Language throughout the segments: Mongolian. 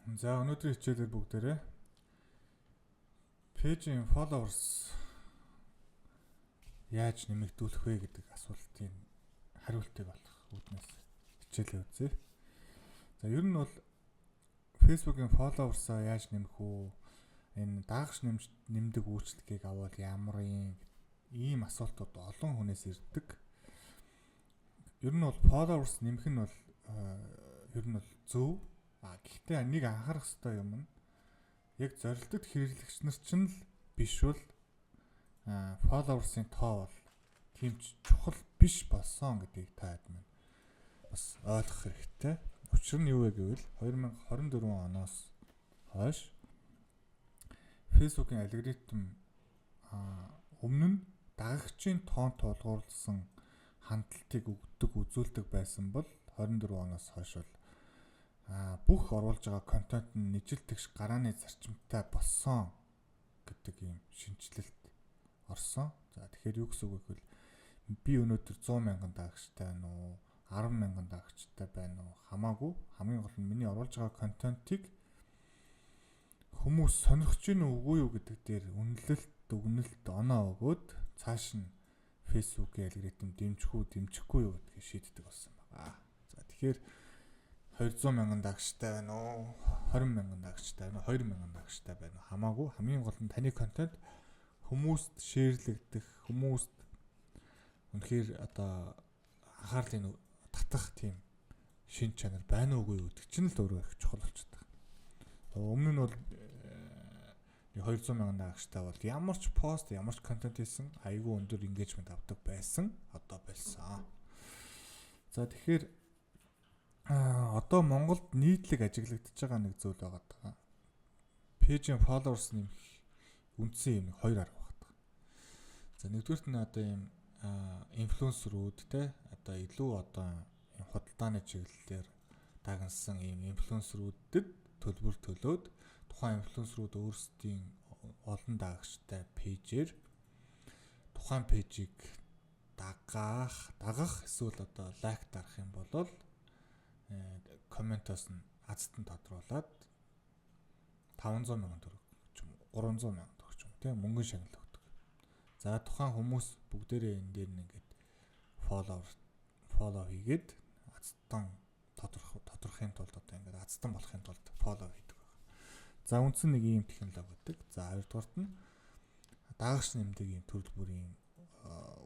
За, өнөөдрийн хичээлээр бүгдээрээ page-ийн followers яаж нэмэгдүүлэх вэ гэдэг асуултын хариултыг олох үүднээс хичээлээ үзье. За, ер нь бол Facebook-ийн followers-аа яаж нэмэх үү? Энэ дагагч нэмдэг үйлчилгээг авал ямар юм, ийм асуултууд олон хүнээс ирдэг. Ер нь бол followers нэмэх нь бол ер нь бол зөв. А гэхдээ нэг анхаарах хэрэгтэй юм нь яг зорилтод хэрэглэгч нар чинь л биш бол followers-ын тоо бол тийм ч чухал биш болсон гэдгийг та хэд маань бас ойлгох хэрэгтэй. Учир нь юу вэ гэвэл 2024 оноос хойш Facebook-ийн алгоритм өмнө нь дагагчийн тоон тулгуурласан хандлтыг өгдөг, үзүүлдэг байсан бол 24 оноос хойш бол бүх оруулж байгаа контент нь нийжил тэгш гарааны зарчимтай болсон гэдэг ийм шинэчлэлт орсон. За, тэгэхээр юу гэсэн үг вэ гэвэл би өнөөдөр 100 мянган дагагчтай байна уу, 10 мянган дагагчтай байна уу, хамаагүй, хамгийн гол нь миний оруулж байгаа контентыг хүмүүс сонирхож гин үгүй юу гэдэг дээр үнэлэлт, дүгнэлт, оноо өгөөд цааш нь Facebook-ийн алгоритм дэмжих үү, дэмжихгүй юу гэдгийг шийддэг болсон байгаа. За, тэгэхээр 200 мянган дагагчтай байна уу, 20 мянган дагагчтай байна уу, 2 мянган дагагчтай байна уу, хамаагүй, хамгийн гол нь таны контент хүмүүст share-лэгдэх, хүмүүст үнэхээр одоо анхаарлыг татах тийм шинж чанар байна уугүй юу гэдэг чинь л өөрөө их чухал болчихдог. Өмнө нь бол 200 мянган дагагчтай бол ямар ч пост, ямар ч контент хийсэн айгүй өндөр engagement авдаг байсан. Одоо болсон. За, тэгэхээр одоо Монголд нийтлэг ажиглагдаж байгаа нэг зүйл байгаа даа. Page-ийн followers нэмэх үндсэн юм хоёр арга байна. За, нэгдүгээрт нь одоо ийм инфлюенсерүүд те, одоо илүү одоо юм худалдааны чиглэлээр дагнасан ийм инфлюенсерүүдэд төлбөр төлөөд, тухайн инфлюенсерүүд өөрсдийн олон дагагчтай page-ээр тухайн page-ийг дагах эсвэл одоо like дарах юм бол comment-оос нь азтан тодруулаад 500 мянган төгрөг ч юм уу, 300 мянган төгрөг ч юм уу тийм мөнгөн шагнал өгдөг. За, тухайн хүмүүс бүгдээрээ энэ дээр нь ингээд follow хийгээд азтан тодрохын тулд, одоо ингээд азтан болохын тулд follow хийдэг байна. За, үндсэн нэг ийм технологи байдаг. За, хоёрдугаарт нь дагагч нэмдэг ийм төрөл бүрийн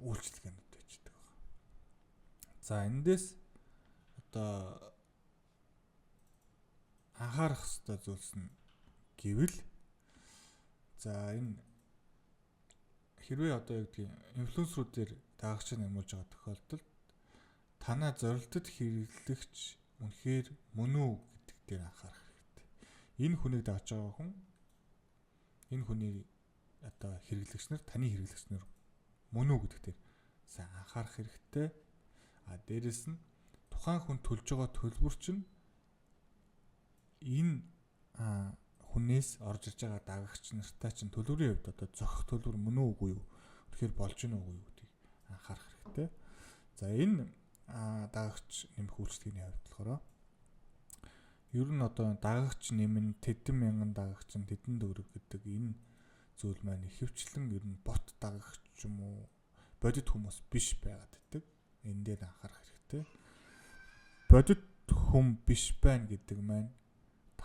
үйлчилгээнүүд байждаг байна. За, эндээс одоо анхаарах ёстой зүйлс нь гэвэл, за, энэ хэрвээ одоо юу гэдгийг инфлюенсерүүдээр дагагч нэмүүлж байгаа тохиолдолд танаа зорилтод хэрэглэгч үнэхээр мөн үү гэдэг дээр анхаарах хэрэгтэй. Энэ хүнийг дагаж байгаа хүн, энэ хүний одоо хэрэглэгч нар таны хэрэглэгч нар мөн үү гэдэг дээр сайн анхаарах хэрэгтэй. А дээрэс нь тухайн хүн төлж байгаа төлбөр чинь энэ хүнээс орж ирж байгаа дагагч нартай чинь төлбөрийн хувьд одоо зохих төлбөр мөн үү, үгүй юу? Тэгэхээр болж гэнэ үгүй юу гэдгийг анхаарах хэрэгтэй. За, энэ дагагч нэмэх үйлчилгээний хувьд болохоор ер нь одоо дагагч нэмэн тэдэн мянган дагагч нь тэдэн төгрөг гэдэг энэ зүйл маань ихэвчлэн ер нь бот дагагч ч юм уу, бодит хүмүүс биш байгаад байдаг. Энэ дээр анхаарах хэрэгтэй. Бодит хүн биш байна гэдэг маань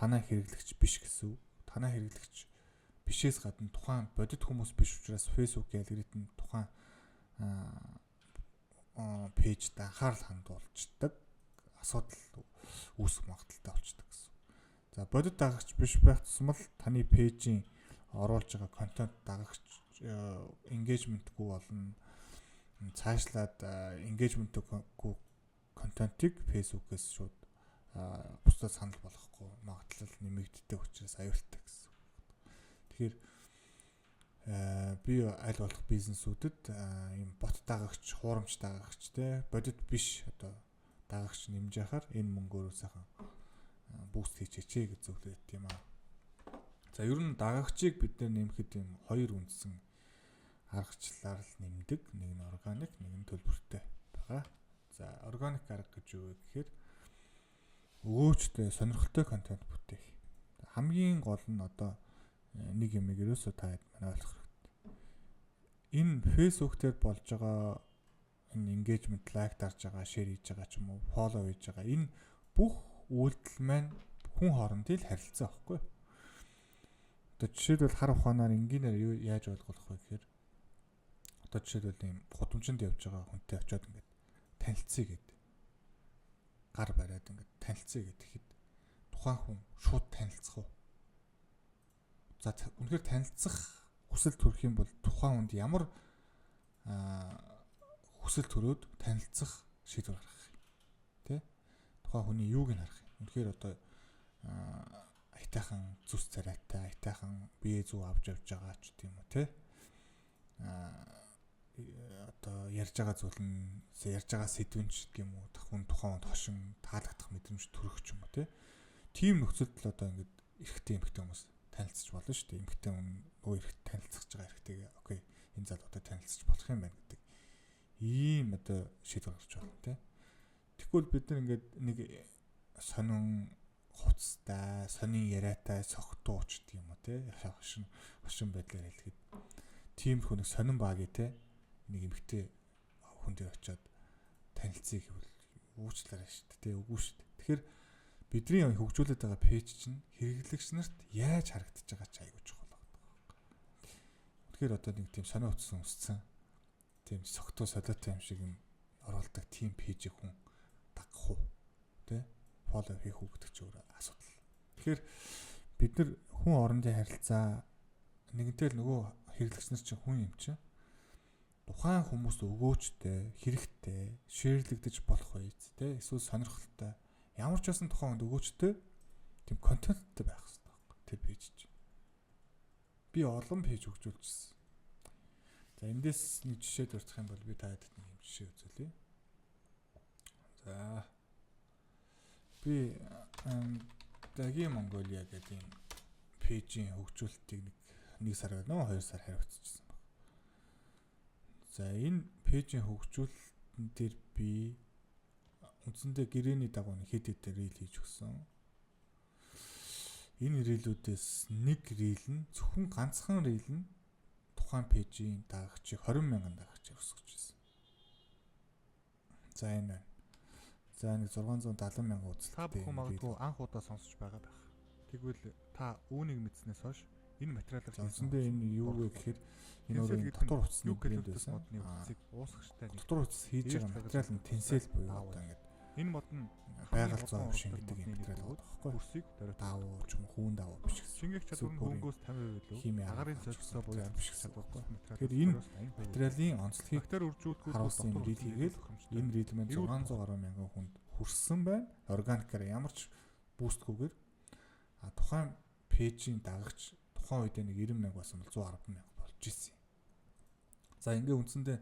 танаа хэрэглэгч биш гэсэн үг. Танаа хэрэглэгч бишээс гадна тухайн бодит хүмүүс биш учраас Facebook-ийн алгоритм тухайн page-д анхаарал хандуулцдаг, асуудал үүсэх магадлалтай болчдөг гэсэн. За, бодит дагагч биш байх тусам л таны page-ийн оруулж байгаа контент дагагч engagement-гүй болно. Цаашлаад engagement-гүй контентыг Facebook-ээс шууд бусдад санал болгохгүй магадлал нэмэгддэг учраас аюултай гэсэн. Тэгэхээр би аль болох бизнесүүдэд ийм бот дагагч, хуурамч дагагч те, бодит биш одоо дагагч нэмж яхаар энэ мөнгөөрөө сайхан boost хийчихээч гэж зөвлөд юм аа. За, ер нь дагагчийг бид нар нэмэхэд ийм хоёр үндсэн аргачлалаар л нэмдэг. Нэг нь органик, нэг нь төлбөртэй байгаа. За, органик арга гэж юу вэ гэхээр өгөөжтэй, сонирхолтой контент бүтээх. Хамгийн гол нь одоо нэг юм ерөөсөө та манай ойлгох хэрэгтэй. Энэ Facebook дээр болж байгаа энэ engagement, like дарж байгаа, share хийж байгаа ч юм уу, follow хийж байгаа энэ бүх үйлдэл маань хүн хоорондын л харилцаа байхгүй юу? Одоо жишээлбэл, хар ухаанаар энгийнээр юу яаж ойлгох вэ гэхээр одоо жишээлбэл ийм гудамжинд явж байгаа хүнтэй очиод ингээд танилцъя гэд гар бариад ингээд танилцъя гэхэд тухайн хүн шууд танилцах уу? За, үнэхээр танилцах хүсэл төрөх юм бол тухайн хүнд ямар хүсэл төрөөд танилцах шийдвэр гаргах юм. Тэ? Тухайн хүний юуг нь харах юм. Үнэхээр одоо аятайхан зүс царайтай, аятайхан бие зүү авч явж байгаа ч тийм үү, тэ? Одоо ярьж байгаа зүйл нь, ярьж байгаа сэдвэн ч гэх юм уу, хүн тухайн хүнд хошин таалагдах мэдрэмж төрөх ч юм уу, тэ? Тийм нөхцөлд л одоо ингээд эрэгтэй, эмэгтэй хүмүүс танилцж болно шүү дээ. Эмэгтэй хүн нөгөө эрэгтэй танилцах гэж байгаа эрэгтэйгээ okay, энэ залуутай танилцж болох юм байна гэдэг ийм одоо шийдвэр гарч байна, тэ? Тэгвэл бид нар ингээд нэг сонин хувцастай, сонин яриатай согтуу ч гэдэг юм уу, те, хошин хошин байдлаар хэлэхэд тиймэрхүү нэг сонин багий, те, нэг эмэгтэй хүн дээр очиод танилцъя гэвэл уучлаарай шүү дээ, те, үгүй шүү дээ. Тэгэхээр бидний хөгжүүлээд байгаа page чинь хэрэглэгч нарт яаж харагдаж байгаа ч аягүй чухал байна. Тэгэхээр одоо нэг тийм сонин утас өмссөн, тийм согтуу солиотой юм шиг юм оруулдаг тийм page ийг хүн дагах уу, те, follow хийх үү гэдэг чинь өөр асуудал. Тэгэхээр бид нар хүн орондын харилцаа нэгэнтэй л нөгөө хэрэглэгч нар чинь хүн юм чинь тухайн хүмүүс өгөөчтэй, хэрэгтэй, share лэгдэж болох үед, те, эсвэл сонирхолтой, ямар ч байсан тухайн хүнд өгөөчтэй тийм контенттай байх хэрэгтэй байхгүй тэр page чинь. Би олон page хөгжүүлчихсэн. За, эндээс нэг жишээ дурдах юм бол би та хэд нэг юм жишээ үзүүлье. За, би Даги Монголиа гэдэг юм page ийн хөгжүүлэлтийг нэг нэг сар байна уу, 2 сар хариуцчихсан баг. За, энэ page ийн хөгжүүлэлтэн дээр би үндсэндээ гэрээний дагуу нэг хэд хэдэн reel хийж өгсөн. Энэ reel үүдээс нэг reel нь, зөвхөн ганцхан reel нь тухайн page ийн дагагчийг 20 мянган дагагчийг өсгөж ирсэн. За, энэ байна. За, нэг 670 мянган үзэлттэй. Та бүхэн магадгүй анх удаа сонсож байгаа байх. Тэгвэл та үүнийг мэдснээс хойш энэ материалаар хийсэн. Үндсэндээ энэ юу вэ гэхээр энэ өөрөө дотор хувцсны брэнд байсан. Модны утсыг уусгагчтай нэг дотор хувцас хийж байгаа материал нь Tencel буюу одоо ингээд энэ мод нь байгаль зоо шингэдэг юм материал байгаа байхгүй. Хөрсийг дөрөв давуу ч юм уу, хүүн давуу биш гэсэн. Шингээх чадвар нь хөнгөөс 50% илүү. Агарын солилцоо буюу биш гэсэн байхгүй. Тэгэхээр энэ материалын онцлогийг бактери үржүүлэхгүйс харуулсан юм reel хийгээл энэ reel маань 600 гаруй мянган хүнд хүрсэн байна. Органикаар, ямар ч boost гүйгээр. А тухайн page ийн дагагч тухайн үед нэг 90 мянга байсан бол 110 мянга болж исэн. За, ингээ үндсэндээ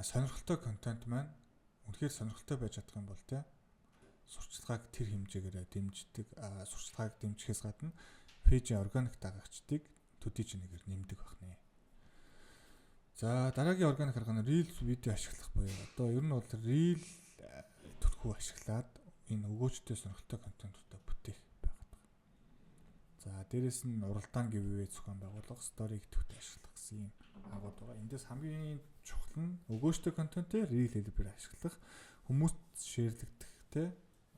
сонирхолтой контент маань үнэхээр сонирхолтой байж чадах юм бол, те, сурчлагыг тэр хэмжээгээр дэмждэг. Сурчлагыг дэмжихээс гадна page ийн органик дагагчдыг төдий чинээгээр нэмдэг байх нэ. За, дараагийн органик арга нь reel видео ашиглах буюу одоо ер нь бол reel төрхүү ашиглаад энэ өгөөжтэй, сонирхолтой контентуудаа бүтээх байгаад байгаа. За, дээрэс нь уралдаан, giveaway зохион байгуулах, story идэвхтэй ашиглах гэсэн юм агууд байгаа. Эндээс хамгийн чухал нь өгөөжтэй контентыг reel хэлбэрээр ашиглах, хүмүүст share лэгдэх, те,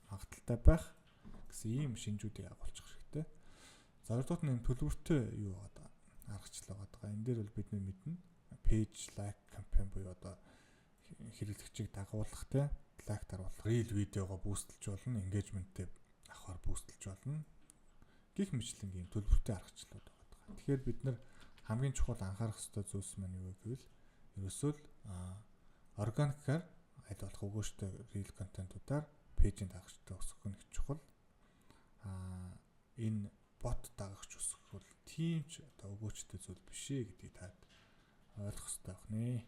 магадлалтай байх гэсэн ийм шинжүүдийг агуулчих хэрэгтэй. За, хоёрдугаар нь төлөвөртэй юу байгаа аргачлал байгаа. Энэ дээр бол бид нар мэднэ. Page like campaign буюу одоо хэрэглэгчийг дагуулах, те, like даруулах, reel видеого boost лж болно, engagement-тэй авахар boost лж болно. Гэх мэтлэн ийм төлбөртэй аргачлалууд байгаа. Тэгэхээр бид нар хамгийн чухал анхаарах ёстой зүйлс маань юу вэ гэвэл ерөөсөө л органикаар аль болох өгөөжтэй reel контентуудаар page ийн дагагчтай өсгөх нь их чухал. Энэ бот дагагч өсгөх бол тийм ч одоо өгөөжтэй зүйл биш ээ гэдгийг та ойлгох ёстой байх нэ.